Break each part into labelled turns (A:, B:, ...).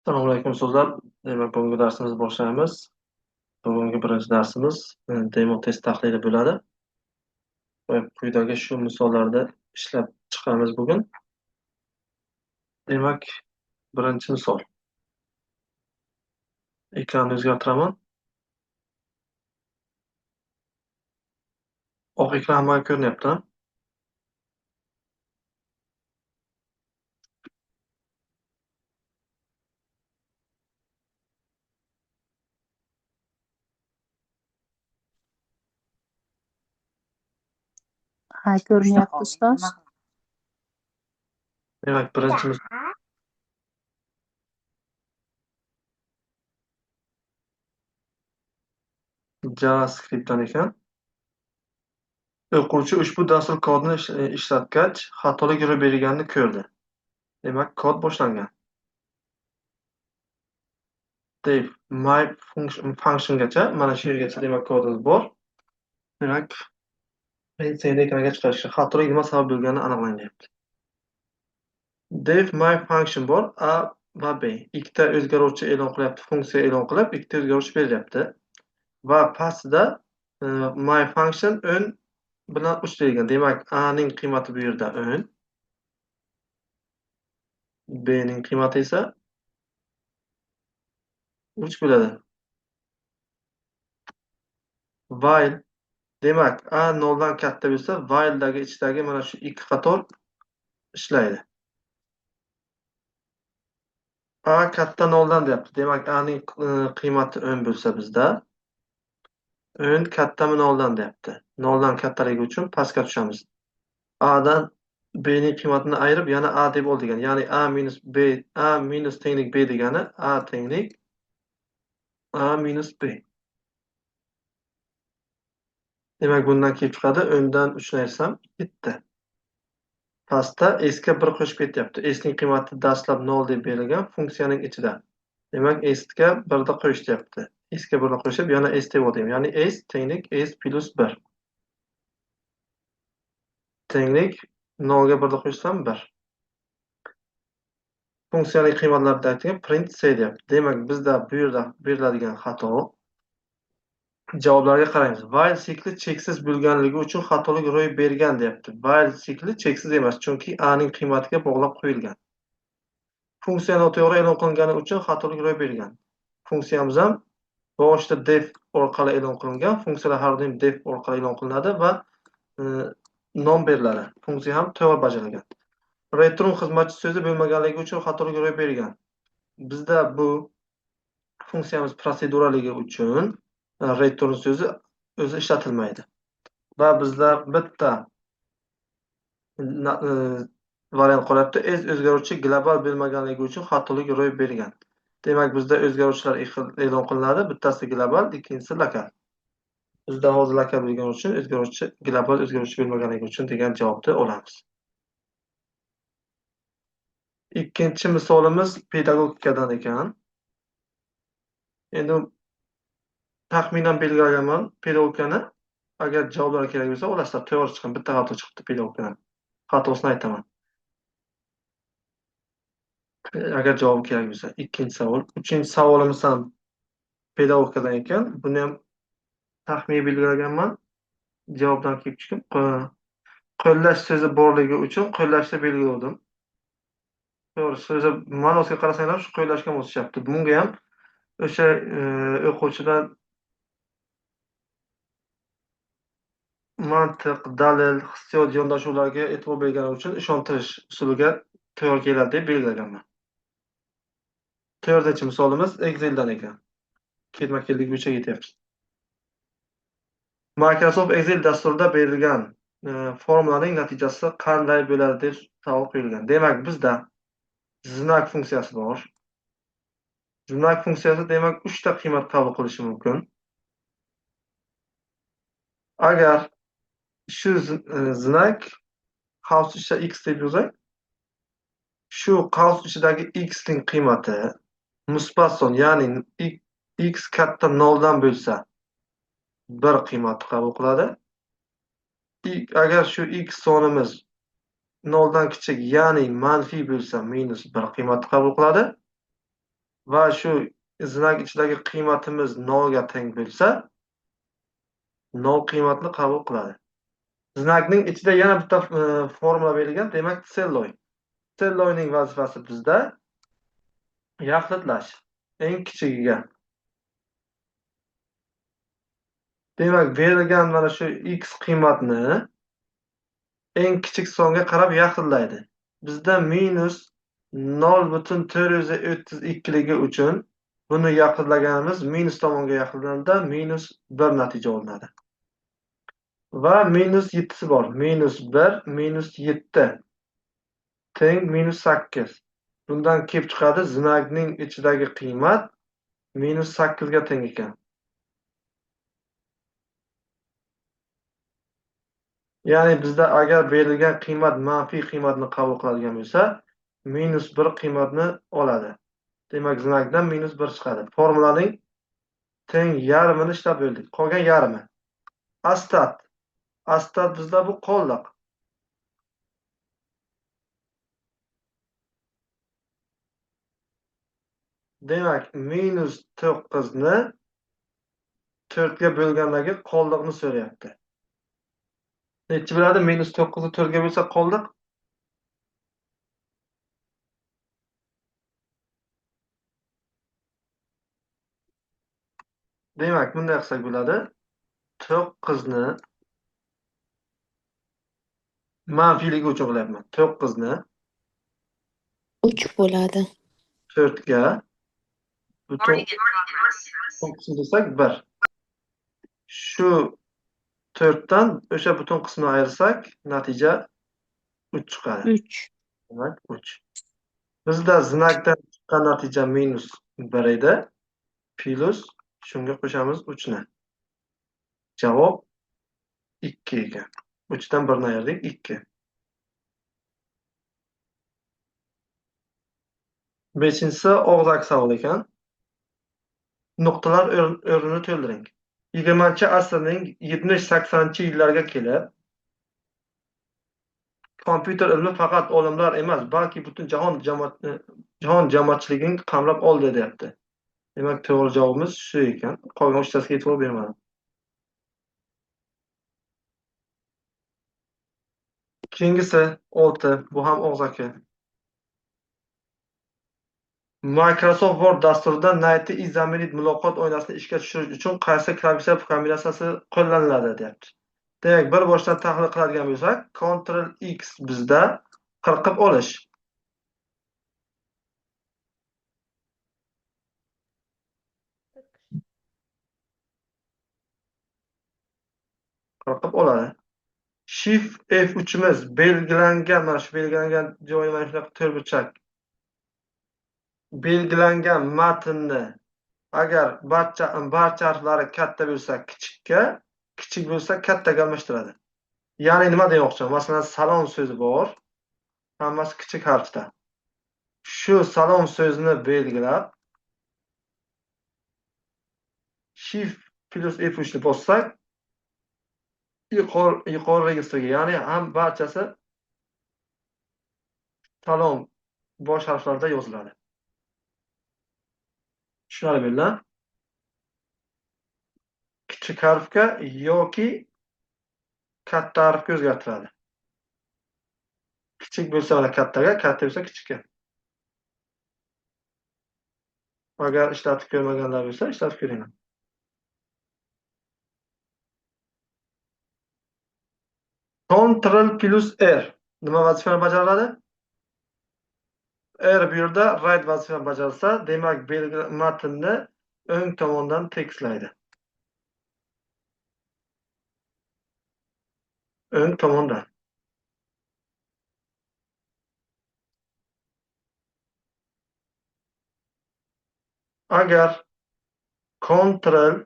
A: Assalomu alaykum so'zlar. Demak, bugungi darsimizni boshlaymiz. Bugungi birinchi darsimiz demo test tahlili bo'ladi. Va quyidagi shu misollarda ishlab chiqamiz bugun. Demak, birinchi misol. Ekranni o'zgartiraman. Oq ekran hammaga ko'rinyapti.
B: Ha, ko'rinyapti ustoz.
A: Demak, birinchi JavaScriptdan ekan. O'quvchi ushbu dastur kodini ishlatgach, xatolik ro'y berganini ko'rdi. Demak, kod boshlangan. Def my functiongacha, mana shu yergacha demak kodimiz bor. Demak, print seni ekranga chiqarish xatolik nima sabab bo'lganini aniqlang deyapti. Def my function bor, a va b. Ikkita o'zgaruvchi e'lon qilyapti, funksiya e'lon qilib, ikkita o'zgaruvchi berilyapti. Va pastida my function 10 bilan 3 deyilgan. Demak, a ning qiymati bu yerda 10. B ning qiymati esa 3 bo'ladi. While, demak, a 0 dan katta bo'lsa, while'dagi ichidagi mana shu ikki qator ishlaydi. A katta 0 dan deyapti. Demak, a ning qiymati 10 bo'lsa bizda 10 kattami 0 dan deyapti. 0 dan kattaligi uchun pastga tushamiz. A dan b ning qiymatini ayirib yana a deb ol degan. Ya'ni a minus b, a minus tenglik b degani a tenglik a minus b. Demak, bundan kelib chiqadi 10 dan 3 ni ayirsam 7. Pastda s ga 1 qo'shib ketyapti. S ning qiymati dastlab 0 deb berilgan funksiyaning ichida. Demak, s ga 1 da qo'yish deyapti. S ga 1 ni qo'shib yana s deb olayim. Ya'ni s tenglik s plus 1. Tenglik 0 ga 1 ni qo'shsam 1. Funksiyaning qiymatlarida aytilgan print c deyapti. Demak, bizda bu yerda beriladigan xato. Javoblarga qaraymiz. While sikli cheksiz bo'lganligi uchun xatolik ro'y bergan deyapti. While sikli cheksiz emas, chunki a ning qiymatiga bog'lab qo'yilgan. Funksiya noto'g'ri e'lon qilingani uchun xatolik ro'y bergan. Funksiyamiz ham boshida def orqali e'lon qilingan. Funksiyalar har doim def orqali e'lon qilinadi va nom beriladi. Funksiya ham to'g'ri bajarilgan. Return xizmatchi so'zi bo'lmaganligi uchun xatolik ro'y bergan. Bizda bu funksiyamiz proseduraligi uchun return so'zi o'zi ishlatilmaydi. Va bizlar bitta variant qolyapti. S o'zgaruvchi global bo'lmaganligi uchun xatolik ro'y bergan. Demak, bizda o'zgaruvchilar e'lon qilinadi. Bittasi global, ikkinchisi lokal. Bizda hozir lokal bo'lgani uchun o'zgaruvchi global o'zgaruvchi bo'lmaganligi uchun degan javobni olamiz. Ikkinchi misolimiz pedagogikadan ekan. Endi taxminan belgilaganman pedagogikani. Agar javoblar kerak bo'lsa, olasizlar. To'g'ri chiqqan, bitta xato chiqibdi pedagogikadan. Xatosini aytaman. Agar javob kerak bo'lsa, ikkinchi savol. Uchinchi savolimiz ham pedagogikadan ekan. Buni ham taxminiy belgilaganman. Javobdan kelib chiqib, qo'llash so'zi borligi uchun qo'llashni belgiladim. To'g'ri, so'zi ma'nosiga qarasanglar, shu qo'llashga mos tushyapti. Bunga ham o'sha o'quvchilar mantiq, dalil, hissiyot yondashuvlarga e'tibor bergani uchun ishontirish usuliga to'g'ri keladi deb belgilaganman. To'rtinchi misolimiz Exceldan ekan. Ketma-ketlik bo'yicha ketyapmiz. Microsoft Excel dasturida berilgan formulaning natijasi qanday bo'ladi deb savol qo'yilgan. Demak, bizda znak funksiyasi bor. Znak funksiyasi demak 3 ta qiymat qabul qilishi mumkin. Agar shu znak qavs ichida x deb yozsak, shu qavs ichidagi x ning qiymati musbat son, ya'ni x katta 0 dan bo'lsa 1 qiymatni qabul qiladi. Agar shu x sonimiz 0 dan kichik, ya'ni manfiy bo'lsa minus 1 qiymatni qabul qiladi. Va shu znak ichidagi qiymatimiz 0 ga teng bo'lsa, 0 qiymatni qabul qiladi. Znakning ichida yana bitta formula berilgan, demak celloy. Celloyning vazifasi bizda yaxlitlash, eng kichigiga. Demak, berilgan mana shu x qiymatni eng kichik songa qarab yaxlitlaydi. Bizda minus 0,432 ligi uchun buni yaxlitlaganimiz minus tomonga yaxlitlanadi, minus 1 natija olinadi. Va minus 7si bor. Minus 1 minus 7 teng minus 8. Bundan kelib chiqadi, znakning ichidagi qiymat minus 8 ga teng ekan. Ya'ni bizda agar berilgan qiymat manfiy qiymatni qabul qiladigan bo'lsa, minus 1 qiymatni oladi. Demak, znakdan minus 1 chiqadi. Formulaning teng yarmini ishlab bo'ldik. Qolgan yarmi. Astat. Astat bizda bu qoldiq. Demak, minus 9 ni 4 ga bo'lgandagi qoldiqni so'rayapti. Nechi biladi? Minus 9 ni 4 ga bo'lsa qoldiq. Demak, bunday qilsak bo'ladi. 9 ni manfiyligi uchun qilyapman. 9 ni
C: 3 bo'ladi.
A: 4 ga butun qism desak 1. Shu 4 dan o'sha butun qismni ayirsak, natija 3 chiqadi.
C: 3.
A: Demak, 3. Bizda znakdan chiqqan natija minus 1 edi. Plus shunga qo'shamiz 3 ni. Javob 2 ekan. 3 dan 1 ni ayirdik, 2. 5-inchisi og'zaki savol ekan. Nuqtalar o'rnini to'ldiring. 20-asrning 70-80 yillarga kelib, kompyuter ilmi faqat olimlar emas, balki butun jahon jamoatchiligini qamrab oldi deyapti. Demak, to'g'ri javobimiz shu ekan. Qolgan uchtasiga e'tibor bermadim. Keyingisi 6, bu ham og'zaki. Microsoft Word dasturida "Найти и заменить" muloqot oynasini ishga tushirish uchun qaysi klavisha kombinatsiyasi qo'llaniladi deyapti. Demak, bir boshdan tahlil qiladigan bo'lsak, Ctrl X bizda qirqib olish. Qirqib oladi. Shift F3'imiz belgilangan, mana shu belgilangan joyi mana shunaqa to'rtburchak. Belgilangan matnni agar barcha harflari katta bo'lsa kichikka, kichik bo'lsa kattaga almashtiradi. Ya'ni nima demoqchiman? Masalan, salom so'zi bor, hammasi kichik harfda. Shu salom so'zini belgilab Shift plus F3 ni bossak, yuqori registrga, ya'ni ham barchasi salom bosh harflarda yoziladi. Tushunarli bo'ldi? Kichik harfga yoki katta harfga o'zgartiradi. Kichik bo'lsa mana kattaga, katta bo'lsa kichikka. Agar ishlatib ko'rmaganlar bo'lsa, ishlatib ko'ringlar. Ctrl plus R nima vazifani bajaradi? R bu yerda right vazifani bajarsa, demak belgi matnni o'ng tomondan tekislaydi. O'ng tomondan. Agar Ctrl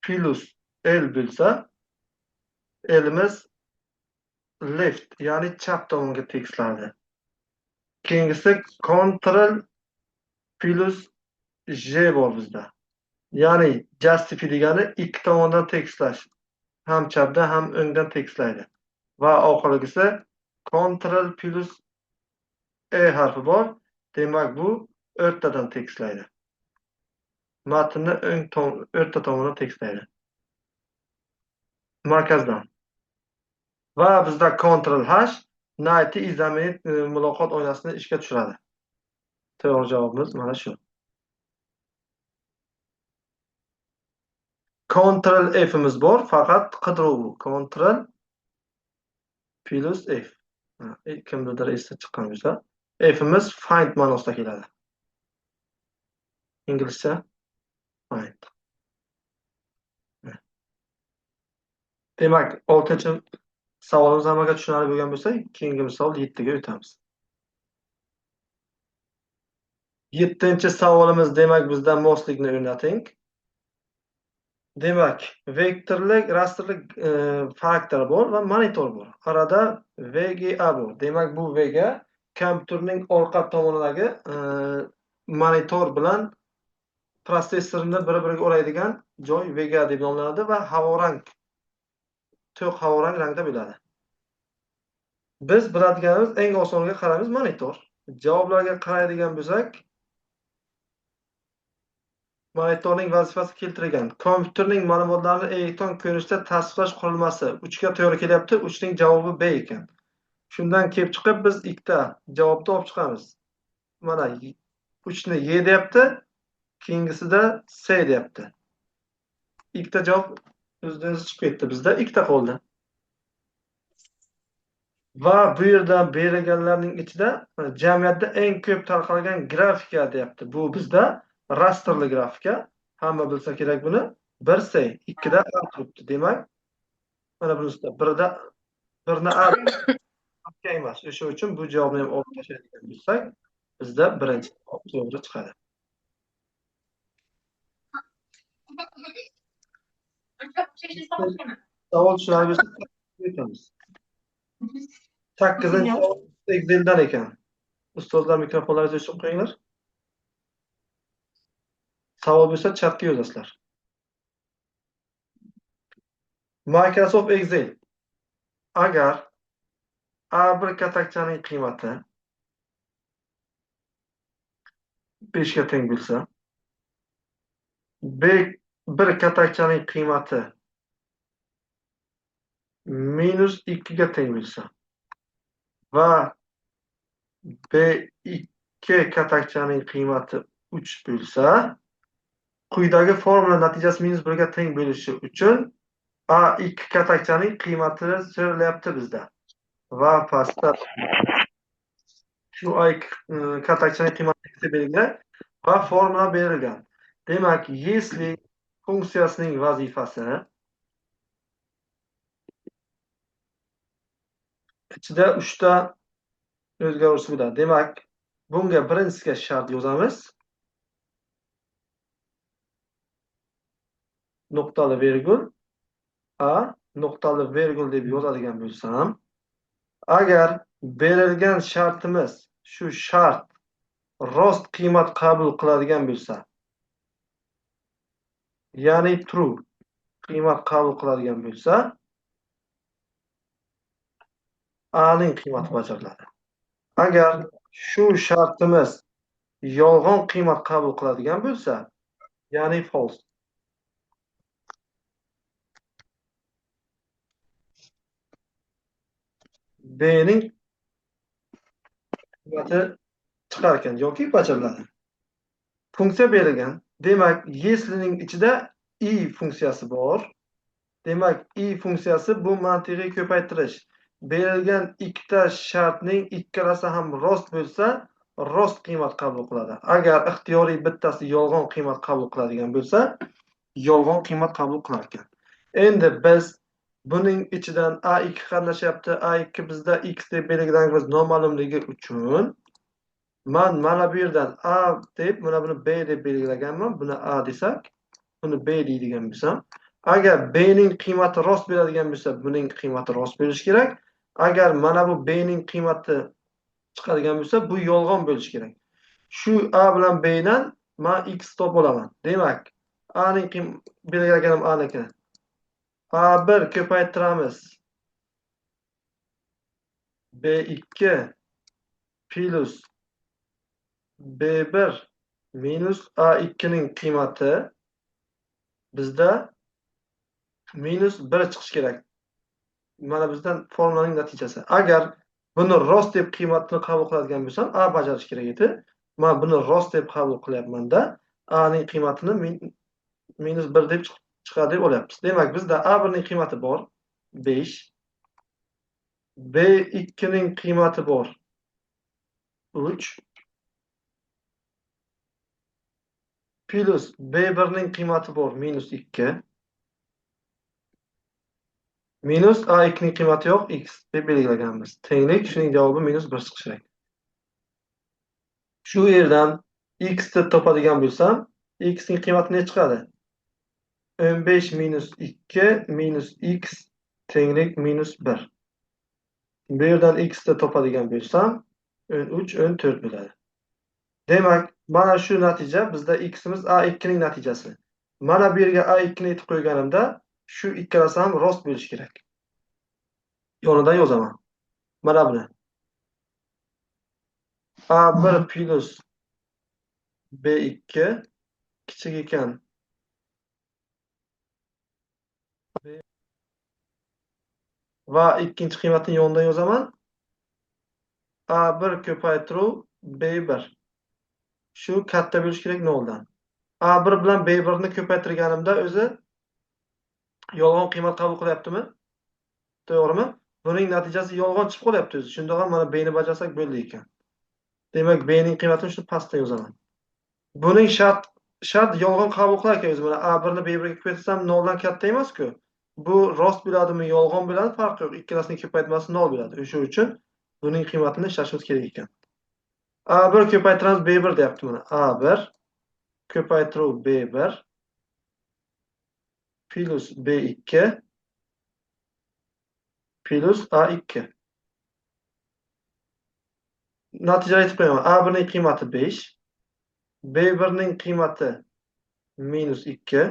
A: plus L bo'lsa, elimiz left, ya'ni chap tomonga tekislanadi. Keyingisi Ctrl plus J bor bizda. Ya'ni justify degani ikki tomondan tekislash. Ham chapdan ham o'ngdan tekislaydi. Va oxirgisi Ctrl plus E harfi bor. Demak, bu o'rtadan tekislaydi. Matnni o'ng o'rta tomonidan tekislaydi. Markazdan. Va bizda Ctrl H Найти и заменить muloqot oynasini ishga tushiradi. To'g'ri javobimiz mana shu. Ctrl F'imiz bor, faqat qidiruv bu. Ctrl plus F. Kimnidir esda chiqqan bo'lsa, F'imiz find ma'nosida keladi. Inglizcha find. Demak, 6-savolimiz hammaga tushunarli bo'lgan bo'lsa, keyingi misol 7 ga o'tamiz. 7-savolimiz, demak, bizda moslikni o'rnating. Demak, vektorlik, rastrlik faktor bor va monitor bor. Arada VGA bor. Demak, bu VGA kompyuterning orqa tomonidagi monitor bilan protsessorni bir-biriga ulaydigan joy VGA deb nomlanadi va havorang, to'q havorang rangda bo'ladi. Biz biladiganimiz eng osoniga qaraymiz monitor. Javoblarga qaraydigan bo'lsak, monitorning vazifasi keltirilgan. Kompyuterning ma'lumotlarini elektron ko'rinishda tasdiqlash qurilmasi 3 ga to'g'ri kelyapti. 3 ning javobi B ekan. Shundan kelib chiqib biz ikkita javobni olib chiqamiz. Mana 3 ni Y deyapti, keyingisida C deyapti. Ikkita javob o'zidan o'zi chiqib ketdi. Bizda ikkita qoldi. Va bu yerdan berilganlarning ichida jamiyatda eng ko'p tarqalgan grafika deyapti. Bu bizda rastrli grafika. Hamma bilsa kerak buni. 1 C, 2da A turibdi. Demak, mana bunisida 1da 1ni A emas. O'sha uchun bu javobni ham olib tashlaydigan bo'lsak, bizda birinchi javob to'g'ri chiqadi. Savol tushunarli bo'lsa, o'tamiz. 8-savol Excel'dan ekan. Ustozlar mikrofonlaringizni o'chirib qo'yinglar. Savol bo'lsa chatga yozasizlar. Microsoft Excel. Agar A1 katakchaning qiymati 5 ga teng bo'lsa, B1 katakchaning qiymati -2 ga teng bo'lsa va B2 katakchaning qiymati 3 bo'lsa, quyidagi formula natijasi -1 ga teng bo'lishi uchun A2 katakchaning qiymatini so'ralyapti bizda. Va pastda shu A2 katakchaning qiymati berilgan va formula berilgan. Demak, если funksiyasining vazifasi ichida 3 ta o'zgaruvchi bo'ladi. Demak, bunga birinchisiga shart yozamiz. Nuqtali vergul A nuqtali vergul deb yozadigan bo'lsam, agar berilgan shartimiz shu shart rost qiymat qabul qiladigan bo'lsa, ya'ni true qiymat qabul qiladigan bo'lsa, A ning qiymati bajariladi. Agar shu shartimiz yolg'on qiymat qabul qiladigan bo'lsa, ya'ni false. B ning qiymati chiqar ekan yoki bajariladi. Funksiya berilgan. Demak, yeslining ichida i funksiyasi bor. Demak, i funksiyasi bu mantiqiy ko'paytirish. Berilgan ikkita shartning ikkalasi ham rost bo'lsa, rost qiymat qabul qiladi. Agar ixtiyoriy bittasi yolg'on qiymat qabul qiladigan bo'lsa, yolg'on qiymat qabul qilar ekan. Endi biz buning ichidan A2 qatnashyapti. A2 bizda x deb belgilangan noma'lumligi uchun man mana bu yerdan A deb, mana buni B deb belgilaganman. Buni A desak, buni B deydigan bo'lsam, agar B ning qiymati rost beradigan bo'lsa, buning qiymati rost bo'lishi kerak. Agar mana bu B ning qiymati chiqadigan bo'lsa, bu yolg'on bo'lishi kerak. Shu A bilan B dan men x topib olaman. Demak, A ning belgilaganim A niki. A1 ko'paytiramiz. B2 plus B1 minus A2 ning qiymati bizda minus 1 chiqishi kerak. Mana bizdan formulaning natijasi. Agar buni rost deb qiymatini qabul qiladigan bo'lsam, A bajarish kerak edi. Men buni rost deb qabul qilyapman-da, A ning qiymatini minus 1 deb chiqadi deb o'ylayapmiz. Demak, bizda A1 ning qiymati bor 5, B2 ning qiymati bor 3, plus B1 ning qiymati bor minus 2, minus A2 ning qiymati yo'q, x deb belgilaganmiz. Tenglik, shuning javobi minus 1 chiqishi kerak. Shu yerdan x ni topadigan bo'lsam, x ning qiymati ne chiqadi? 15 minus 2 minus x tenglik minus 1. Bu yerdan x ni topadigan bo'lsam, 13, 14 bo'ladi. Demak, mana shu natija bizda x'imiz A2 ning natijasi. Mana bu yerga A2 ni etib qo'yganimda shu ikkalasi ham rost bo'lishi kerak. Yonidan yozaman. Mana buni. A1 plus B2 kichik ekan. Va ikkinchi qiymatni yonidan yozaman. A1 ko'paytiruv B1. Shu katta bo'lishi kerak noldan. A1 bilan B1 ni ko'paytirganimda o'zi yolg'on qiymat qabul qilyaptimi? To'g'rimi? Buning natijasi yolg'on chiqib qolyapti o'zi. Shunda ham mana B ni bajarsak bo'ldi ekan. Demak, B ning qiymatini shu pastda yozaman. Buning shart yolg'on qabul qilar ekan o'zi. Mana A1 ni B1 ga ko'paytirsam noldan katta emas-ku. Bu rost bo'ladimi, yolg'on bo'ladi, farqi yo'q. Ikkalasining ko'paytmasi nol bo'ladi. O'sha uchun buning qiymatini ishlashimiz kerak ekan. A1 ko'paytiramiz B1 deyapti mana. A1 ko'paytiruv B1 plus B2 plus A2. Natijani aytib qo'yaman. A1 ning qiymati 5, B1 ning qiymati minus 2,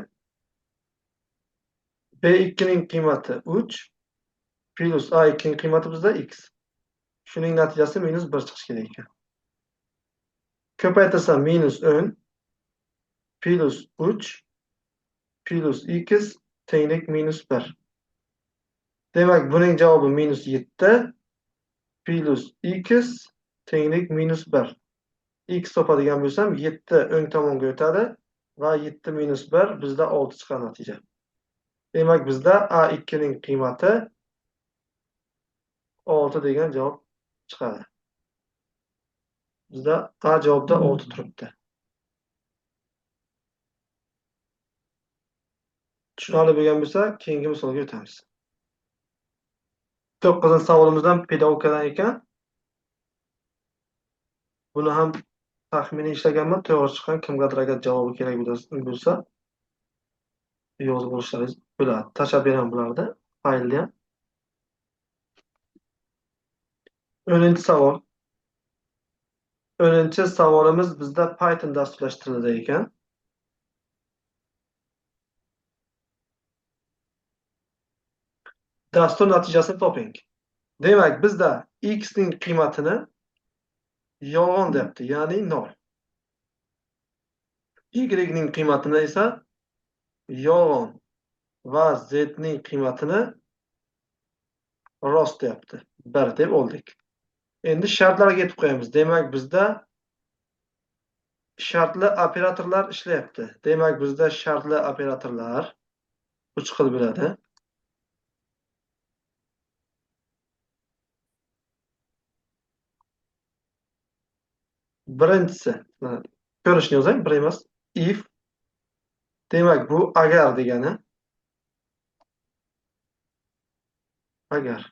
A: B2 ning qiymati 3 plus A2 ning qiymati bizda x. Shuning natijasi minus 1 chiqishi kerak ekan. Ko'paytirsam minus 10 plus 3 plus x tenglik minus 1. Demak, buning javobi minus 7 plus x tenglik minus 1. X topadigan bo'lsam 7 o'ng tomonga o'tadi va 7 minus 1 bizda 6 chiqadi natija. Demak, bizda A2 ning qiymati 6 degan javob chiqadi. Bizda A javobda 6 turibdi. Tushunarli bo'lgan bo'lsa, keyingi misolga o'tamiz. 9-savolimizdan pedagogikadan ekan. Buni ham taxminiy ishlaganman, to'g'ri chiqqan, kimgadir agar javobi kerak bo'lsa, yozib olishlaringiz bo'ladi. Tashlab beraman bularni, faylni ham. 10-savol. 10-savolimiz bizda Python dasturlash tilida ekan. Dastur natijasini toping. Demak, bizda x ning qiymatini yolg'on deyapti, ya'ni 0. Y ning qiymatini esa yolg'on va z ning qiymatini rost deyapti. 1 deb oldik. Endi shartlarga yetib qo'yamiz. Demak, bizda shartli operatorlar ishlayapti. Demak, bizda shartli operatorlar 3 xil bo'ladi. Birinchisi, mana ko'rishni yozang, bir emas, if. Demak, bu agar degani. Agar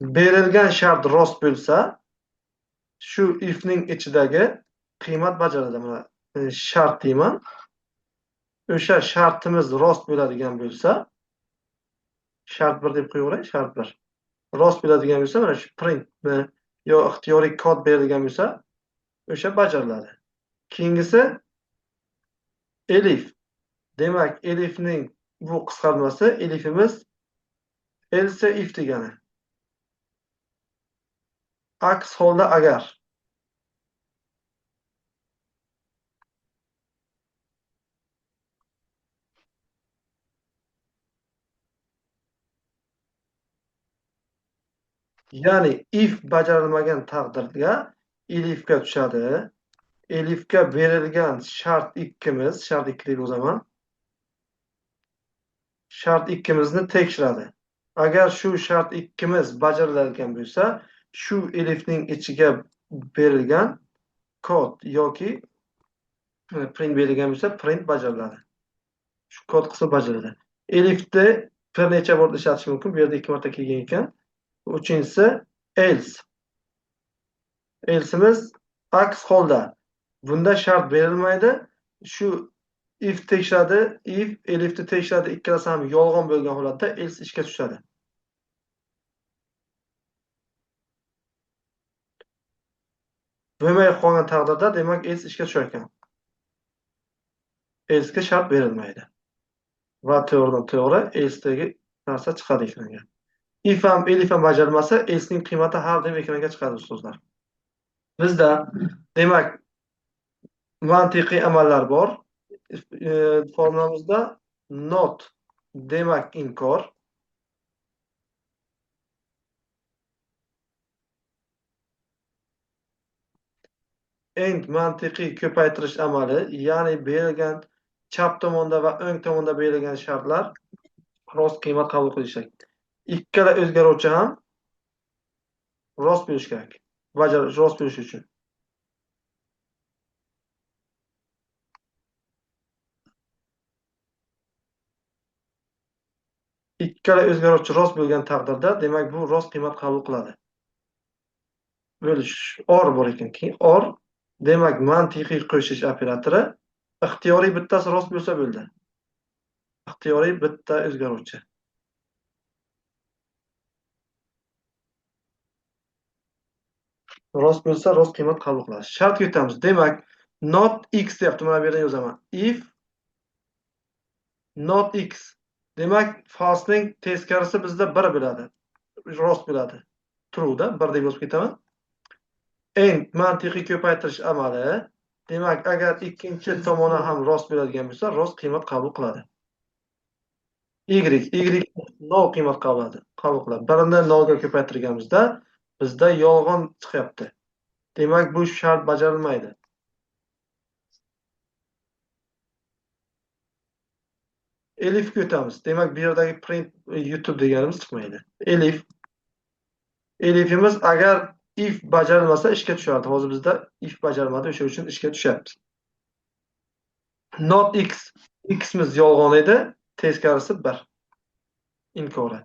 A: berilgan shart rost bo'lsa, shu if ning ichidagi qiymat bajariladi. Mana shart deyman. O'sha shartimiz rost bo'ladigan bo'lsa, shart 1 deb qo'yaveray, shart 1. Rost bo'ladigan bo'lsa, mana shu printni yo ixtiyoriy kod berilgan bo'lsa, o'sha bajariladi. Keyingisi elif. Demak, elifning bu qisqartmasi, elifimiz else if degani. Aks holda agar. Ya'ni if bajarilmagan taqdirda elifga tushadi. Elifga berilgan shart ikkimiz, shart 2 deb yozaman. Shart ikkimizni tekshiradi. Agar shu shart ikkimiz bajariladigan bo'lsa, shu elifning ichiga berilgan kod yoki print berilgan bo'lsa, print bajariladi. Shu kod qismi bajariladi. Elifni bir necha bor ishlatish mumkin. Bu yerda 2 marta kelgan ekan. Uchinchisi else. Else'imiz aks holda. Bunda shart berilmaydi. Shu if tekshiradi, if elifni tekshiradi, ikkalasi ham yolg'on bo'lgan holatda else ishga tushadi. Bo'lmay qolgan taqdirda demak else ishga tushar ekan. Else'ga shart berilmaydi. Va to'g'ridan to'g'ri else'dagi narsa chiqadi ekranga. If ham elif ham bajarilmasa, else'ning qiymati har doim ekranga chiqadi ustozlar. Bizda demak mantiqiy amallar bor. Formulamizda not demak inkor. And mantiqiy ko'paytirish amali, ya'ni berilgan chap tomonda va o'ng tomonda berilgan shartlar rost qiymat qabul qilishi kerak. Ikkala o'zgaruvchi ham rost bo'lishi kerak. Rost bo'lishi uchun. Ikkala o'zgaruvchi rost bo'lgan taqdirda, demak bu rost qiymat qabul qiladi. Bo'lish or bor ekan, keyin or demak mantiqiy qo'shish operatori ixtiyoriy bittasi rost bo'lsa bo'ldi. Ixtiyoriy bitta o'zgaruvchi. Rost bo'lsa rost qiymat qabul qiladi. Shartga o'tamiz. Demak, not x deyapti. Mana bu yerdan yozaman. If not x. Demak, falsening teskarisi bizda 1 bo'ladi. Rost bo'ladi. True'da 1 deb yozib ketaman. And mantiqiy ko'paytirish amali. Demak, agar ikkinchi tomoni ham rost bo'ladigan bo'lsa, rost qiymat qabul qiladi. Y, y nol qiymat qabul qiladi. Birini nolga ko'paytirganimizda bizda yolg'on chiqyapti. Demak, bu shart bajarilmaydi. Elifga o'tamiz. Demak, bu yerdagi print YouTube deganimiz chiqmaydi. Elif. Elifimiz agar if bajarilmasa ishga tushardi. Hozir bizda if bajarilmadi, o'sha uchun ishga tushyapti. Not x. X'imiz yolg'on edi, teskarisi 1. Inkori.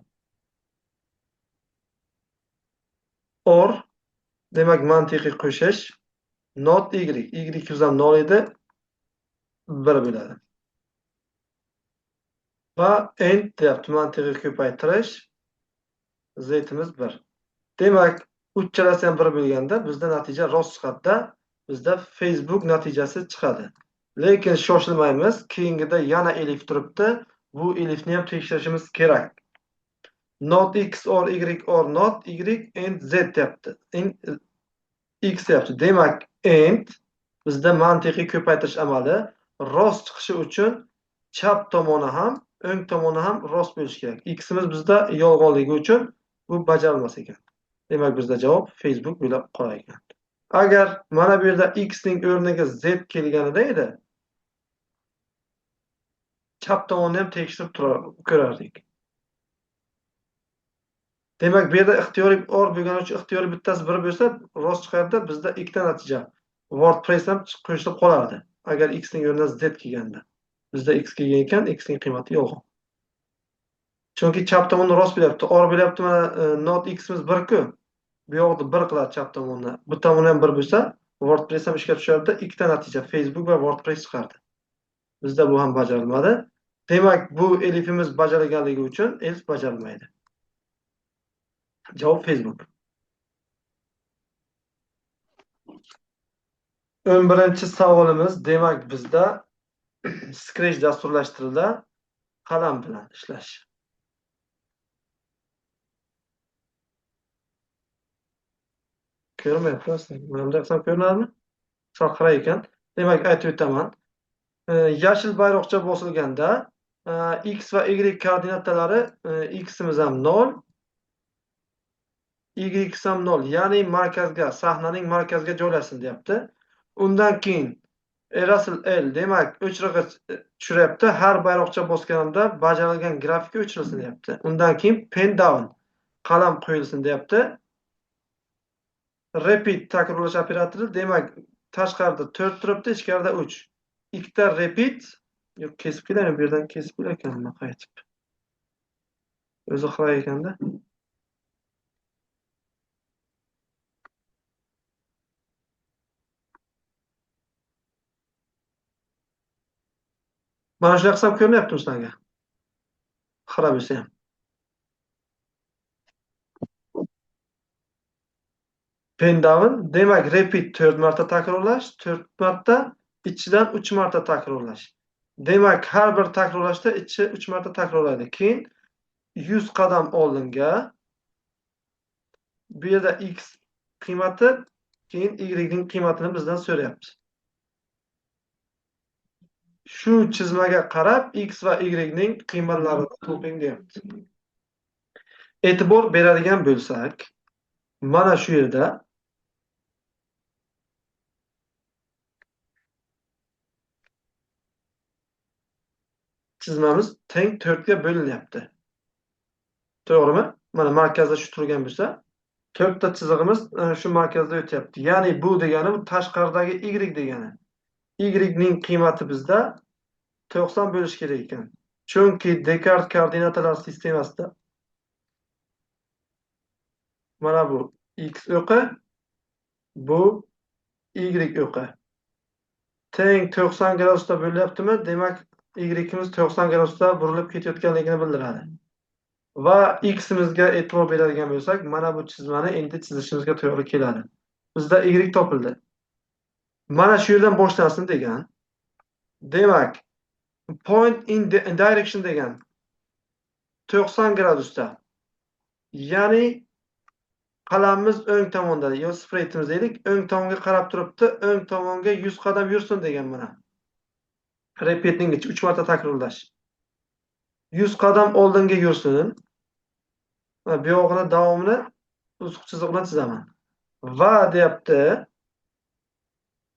A: Or demak mantiqiy qo'shish not y. Y ham 0 edi, 1 bo'ladi. Va and deyapti, mantiqiy ko'paytirish zimiz 1. Demak, uchalasi ham 1 bo'lganda bizda natija rost chiqadi-da, bizda Facebook natijasi chiqadi. Lekin shoshilmaymiz, keyingida yana elif turibdi. Bu elifni ham tekshirishimiz kerak. Not x or y or not y and z deyapti. And x deyapti. Demak, and bizda mantiqiy ko'paytirish amali rost chiqishi uchun chap tomoni ham, o'ng tomoni ham rost bo'lishi kerak. X'imiz bizda yolg'onligi uchun bu bajarilmas ekan. Demak, bizda javob Facebook bo'lib qolar ekan. Agar mana bu yerda x ning o'rniga z kelganida edi, chap tomonni ham tekshirib ko'rardik. Demak, bu yerda ixtiyoriy or bo'lgani uchun ixtiyoriy bittasi 1 bo'lsa, rost chiqardi, bizda ikkita natija. WordPress ham qo'shilib qolardi. Agar x ning o'rniga z kelganda. Bizda x kelgan ekan, x ning qiymati yolg'on. Chunki chap tomonni rost bo'lyapti, or bo'lyapti, mana not x'imiz 1-ku. Bu yoqda 1 qiladi chap tomonni. Bu tomoni ham 1 bo'lsa, WordPress ham ishga tushardi, ikkita natija Facebook va WordPress chiqardi. Bizda bu ham bajarilmadi. Demak, bu elifimiz bajarilganligi uchun else bajarilmaydi. Javob Facebook. 11-savolimiz, demak bizda Scratch dasturlashtirida qalam bilan ishlash. Ko'rmayapsiz? Mana bunday qilsam ko'rinadimi? Sal xira ekan. Demak, aytib o'taman. Yashil bayroqcha bosilganda, x va y koordinatalari, x'imiz ham 0, Y ham 0, ya'ni markazga, sahnaning markazga joylashsin deyapti. Undan keyin Erasl L, demak o'chirg'ich tushiryapti. Har bayroqcha bosganimda bajarilgan grafika o'chirilsin deyapti. Undan keyin pen down, qalam qo'yilsin deyapti. Repeat takrorlash operatori, demak tashqarida 4 turibdi, ichkarida 3. Ikkita repeat, yo'q, kesib keladi, bu yerdan kesib kelar ekan, nima qaytib. O'zi xira ekanda. Mana shunaqa hisob ko'rinyaptimi sizlarga? Xira bo'lsa ham. Pen down, demak repeat 4 marta takrorlash, 4 marta ichidan 3 marta takrorlash. Demak, har bir takrorlashda ichi 3 marta takrorlaydi. Keyin 100 qadam oldinga, bu yerda x qiymati, keyin y ning qiymatini bizdan so'rayapti. Shu chizmaga qarab x va y ning qiymatlarini toping deyapti. E'tibor beradigan bo'lsak, mana shu yerda chizmamiz teng 4 ga bo'linyapti. To'g'rimi? Mana markazda shu turgan bo'lsa, 4 ta chizig'imiz shu markazda o'tyapti. Ya'ni bu degani bu tashqaridagi y degani. Y ning qiymati bizda 90 bo'lishi kerak ekan. Chunki Dekart koordinatalar sistemasida mana bu x o'qi, bu y o'qi. Teng 90 gradusda bo'lyaptimi? Demak, y'imiz 90 gradusda burilib ketayotganligini bildiradi. Va x'imizga e'tibor beradigan bo'lsak, mana bu chizmani endi chizishimizga to'g'ri keladi. Bizda y topildi. Mana shu yerdan boshlansin degan. Demak, point in direction degan 90 gradusda. Ya'ni qalamimiz o'ng tomonda, yo spraytimiz deylik, o'ng tomonga qarab turibdi, o'ng tomonga 100 qadam yursin degan mana. Repeatning ichi 3 marta takrorlash. 100 qadam oldinga yursin. Va bu yog'ini davomini uzuq chiziq bilan chizaman. Va deyapti,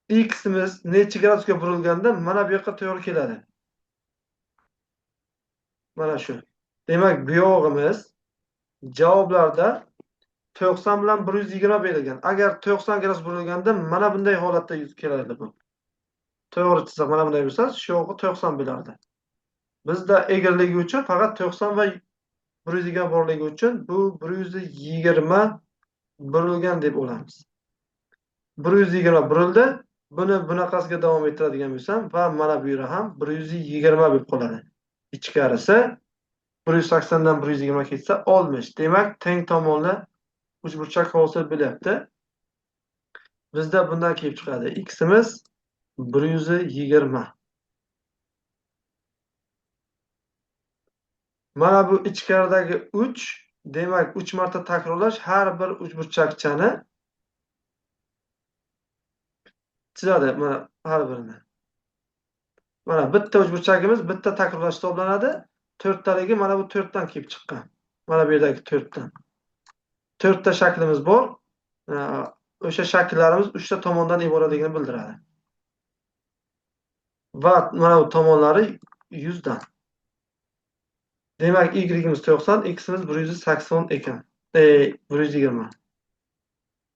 A: x'imiz necha gradusga burilganda mana bu yoqqa to'g'ri keladi. Mana shu. Demak, bu yog'imiz javoblarda 90 bilan 120 berilgan. Agar 90 gradus burilganda mana bunday holatda yuz keladi bu. To'g'ri chiziq mana bunday bo'lsa, shu yog'i 90 bo'lardi. Bizda egriligi uchun faqat 90 va 120 borligi uchun bu 120 burilgan deb olamiz. 120 burildi. Buni bunaqasiga davom ettiradigan bo'lsam va mana bu yeri ham 120 bo'lib qoladi. Ichkarisi 180 dan 120 ketsa 60. Demak, teng tomonli uchburchak hosil bo'lyapti. Bizda bundan kelib chiqadi. X'imiz 120. Mana bu ichkaridagi 3, demak 3 marta takrorlash har bir uchburchakchani chizadi mana har birini. Mana bitta uchburchagimiz bitta takrorlash hisoblanadi. 4taligi mana bu 4 dan kelib chiqqan. Mana bu yerdagi 4 dan. 4 ta shaklimiz bor. O'sha shakllarimiz 3 ta tomondan iboratligini bildiradi. Va mana bu tomonlari 100 dan. Demak, y'imiz 90, x'imiz 180 ekan. 120.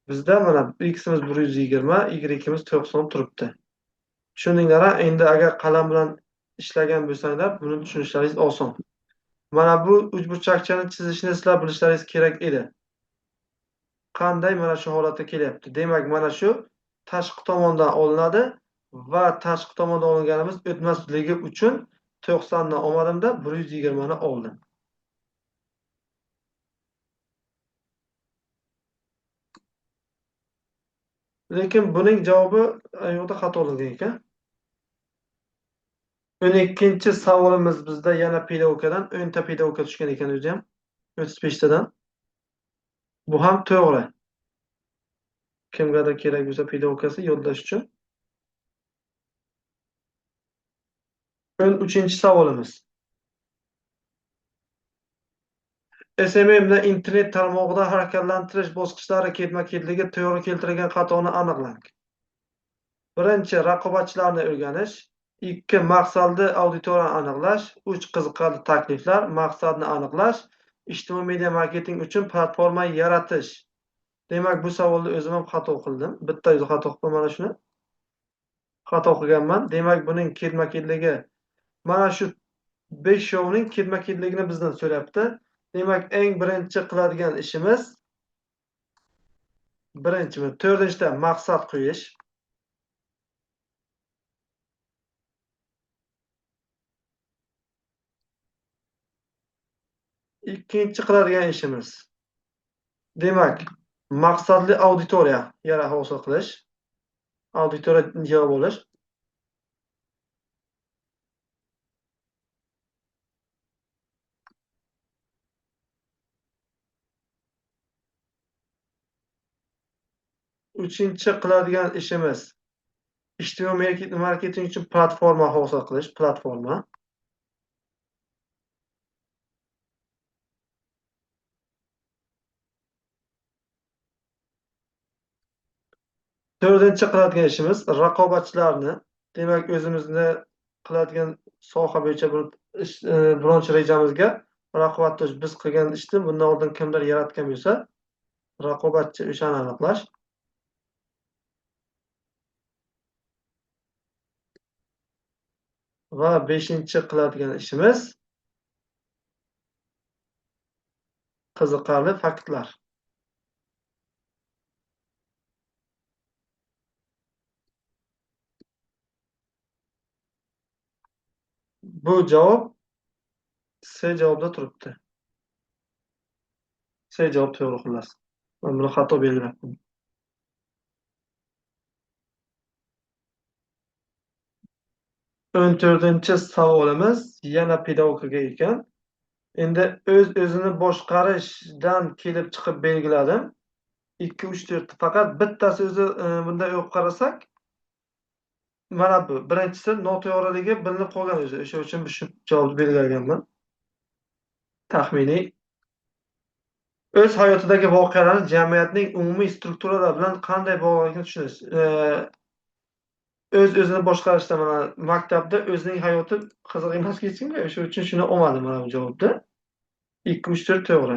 A: Bizda mana x'imiz 120, y'imiz 90 turibdi. Tushundinglar, endi agar qalam bilan ishlagan bo'lsanglar, buni tushunishlaringiz oson. Mana bu uchburchakchani chizishni sizlar bilishlaringiz kerak edi. Qanday mana shu holatda kelyapti? Demak, mana shu tashqi tomondan olinadi va tashqi tomondan olinganimiz o'tmasligi uchun 90 ni olmadimda 120 ni oldim. Lekin buning javobi yo'qda xato olingan ekan. 12-savolimiz bizda yana pedagogikadan, 10 ta pedagogika tushgan ekan o'zi ham. 35 tadan. Bu ham to'g'ri. Kimgadir kerak bo'lsa pedagogikasi yodlash uchun. 13-savolimiz. SMMda internet tarmog'ida harakatlantirish bosqichlari ketma-ketligi to'g'ri keltirilgan xatoni aniqlang. Birinchi, raqobatchilarni o'rganish. 2, maqsadli auditoriyani aniqlash. 3, qiziqarli takliflar, maqsadni aniqlash. Ijtimoiy media marketing uchun platforma yaratish. Demak, bu savolni o'zim ham xato qildim. Bitta o'zi xato qildim, mana shuni. Xato qilganman. Demak, buning ketma-ketligi mana shu 5 shovning ketma-ketligini bizdan so'rayapti. Demak, eng birinchi qiladigan ishimiz birinchi, to'rtinchida maqsad qo'yish. Ikkinchi qiladigan ishimiz, demak, maqsadli auditoriya yara hosil qilish, auditoriya yig'ib olish. Uchinchi qiladigan ishimiz ijtimoiy marketing uchun platforma hosil qilish, platforma. To'rtinchi qiladigan ishimiz raqobatchilarni, demak, o'zimizni qiladigan soha bo'yicha bir ish, bironchi rejamizga raqobatdosh biz qilgan ishni bundan oldin kimdir yaratgan bo'lsa, raqobatchi o'shani aniqlash. Va beshinchi qiladigan ishimiz qiziqarli faktlar. Bu javob C javobda turibdi. C javob to'g'ri xullas. Men buni xato belgilabman. 14-savolimiz yana pedagogikaga ekan. Endi o'z-o'zini boshqarishdan kelib chiqib belgiladim. 2, 3, 4 faqat bittasi o'zi bunday o'qib qarasak, mana bu birinchisi noto'g'riligi bilinib qolgan o'zi. O'sha uchun shu javobni belgilaganman. Taxminiy o'z hayotidagi voqealarni jamiyatning umumiy strukturalari bilan qanday bog'liqligini tushunish. O'z-o'zini boshqarishda mana maktabda o'zining hayoti qiziq emas hech kimga. O'sha uchun shuni olmadim mana bu javobni. 2, 3, 4 to'g'ri.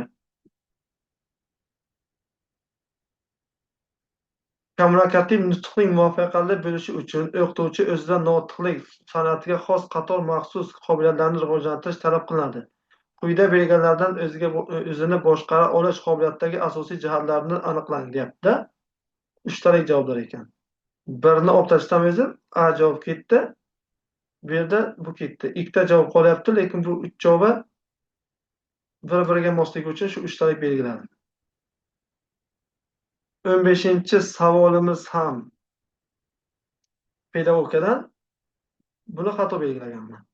A: Kommunikativ nutqning muvaffaqiyatli bo'lishi uchun o'qituvchi o'zida notiqlik san'atiga xos qator maxsus qobiliyatlarni rivojlantirish talab qilinadi. Quyida berilganlardan o'zini boshqara olish qobiliyatidagi asosiy jihatlarni aniqlang deyapti. Uchtalik javoblar ekan. Birini olib tashlasam o'zi A javob ketdi. Bu yerda bu ketdi. Ikkita javob qolyapti, lekin bu uch javobi bir-biriga mosligi uchun shu uchtalik belgilandi. 15-savolimiz ham pedagogikadan, buni xato belgilaganman.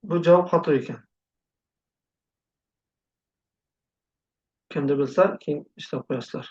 A: Bu javob xato ekan. Kimda bilsa, keyin ishlab qo'yasizlar.